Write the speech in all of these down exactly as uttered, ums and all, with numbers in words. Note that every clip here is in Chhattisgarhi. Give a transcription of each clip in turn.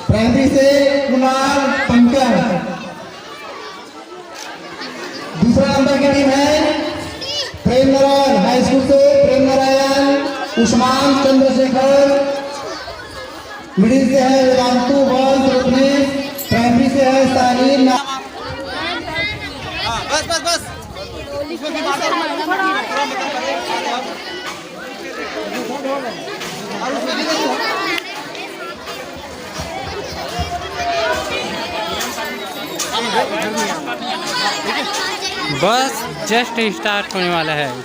प्राइमरी से कुणाल पंकज। दूसरा नंबर की टीम है प्रेम नारायण, हाई स्कूल से प्रेम नारायण, उस्मान चंद्रशेखर, मिडिल से है वेदांतु वंश रत्नेश, प्राइमरी से है साहिल ना- बस जस्ट स्टार्ट होने वाला है।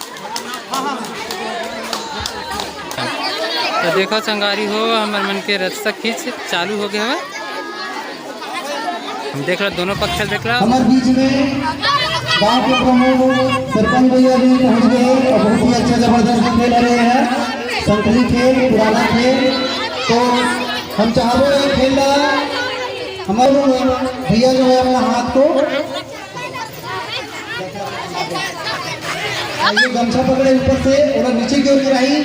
तो देखो संगवारी हो, हमर मन के रस्सा खींच चालू हो गया है। हम देख रहा, दोनों पक्ष देख रहा। हमारे बीच में गांव के प्रमुख सरपंच भैया भी पहुंच गए और बहुत ही अच्छा जबरदस्त खेल रहे हैं। संकली खेल, पुराना खेल। तो हम चाहबो ये खेल ला हमारे भैया जो है अपना हाथ को ये गमछा पकड़े ऊपर से, ओला नीचे की ओर गिराही,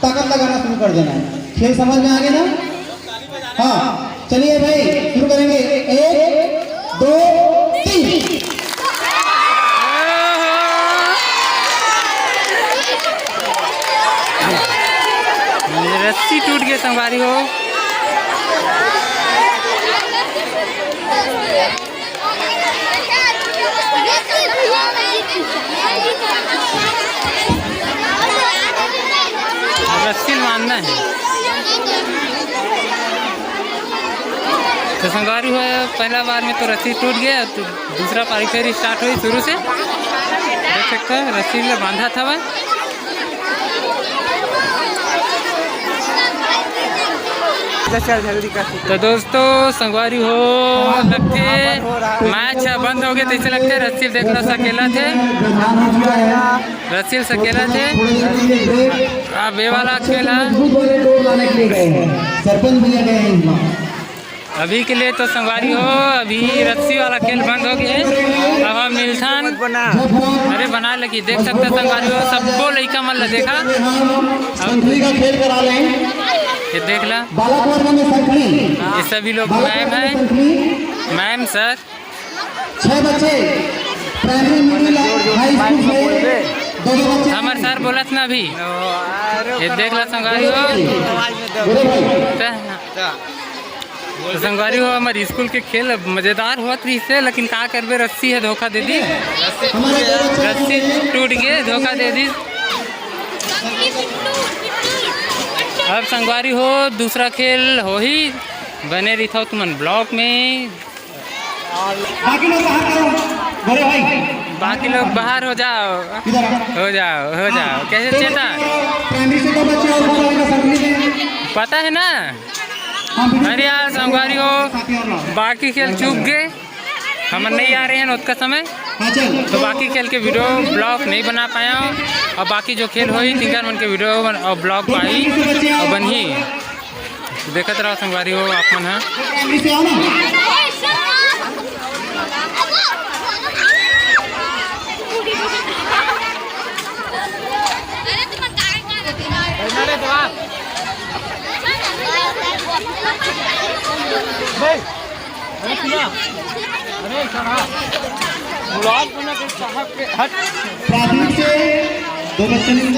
ताकत लगाना शुरू कर देना है। खेल समझ में आ गया ना? हाँ, चलिए भाई, शुरू करेंगे। एक, दो, तीन। रस्सी टूट गई संगवारी हो। रस्सी बांधना है। तो संगवारी हो, पहला बार में तो रस्सी टूट गया, तो दूसरा पारी फिर स्टार्ट हुई शुरू से। देख सकते हो, रस्सी ले बांधा था वह। चल जल्दी कर। तो दोस्तों, संगवारी हो, लगथे मैच ह बंद हो गए, तैसे लगथे रस्सी देख लो सकेला थे, रस्सी सकेला थे। अब ये वाला खेल है। सरपंच भैया गए हैं। अभी के लिए तो संगवारी हो, अभी रस्सी वाला खेल बंद हो गया है। अब हम मिलथन। अरे बना लगी, देख सकते संगवारी हो, सबको लइका मन ला देखा। संकली का खेल करा लें। ये देख ला। बालक वर्ग में संकली। ये सभी लोग मैम है। Ma'am sir. छह बच्चे प्राइमरी, मिडिल, हाई स्कूल से दो दो बच्चे। हमारे सर बोलत ना अभी। ये देख ला संगवारी हो। तो संगवारी हो, हमारे स्कूल के खेल मजेदार होत रहिसे, लेकिन का करबे, रस्सी है धोखा दे दी, रस्सी टूट गए, धोखा दे दी। अब संगवारी हो, दूसरा खेल होही, बने रहिथव तुमन ब्लॉग में। बाकी लोग बाहर करो, बड़े भाई। बाकी लोग बाहर हो जाओ, हो जाओ, हो जाओ। कैसे चेता? प्राइमरी से दो बच्चे और बोलो, इनका सर्कल में। पता है ना? अरे यार संगवारी हो, बाकी खेल चूक गए, हम नहीं आ रहे हैं उतना समय, तो बाकी खेल के वीडियो ब्लॉग नहीं बना पाया हूँ। और बाकी जो खेल होही, तीन चार मन के वीडियो और ब्लॉग पाही और बनही। देखत रहो संगवारी हो आप मन ह। प्राथमिक से दो बच्चे नहीं।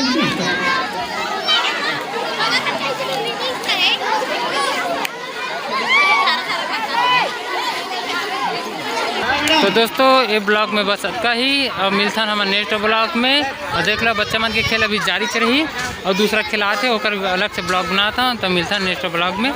तो दोस्तों, ये ब्लॉग में बस अतका ही। अब मिलथन हमर नेक्स्ट ब्लॉग में। और देख लो, बच्चा मन के खेल अभी जारी रही और दूसरा खेल आथे, ओकर अलग से ब्लॉग बनाता हूँ। तो मिलथन नेक्स्ट ब्लॉग में।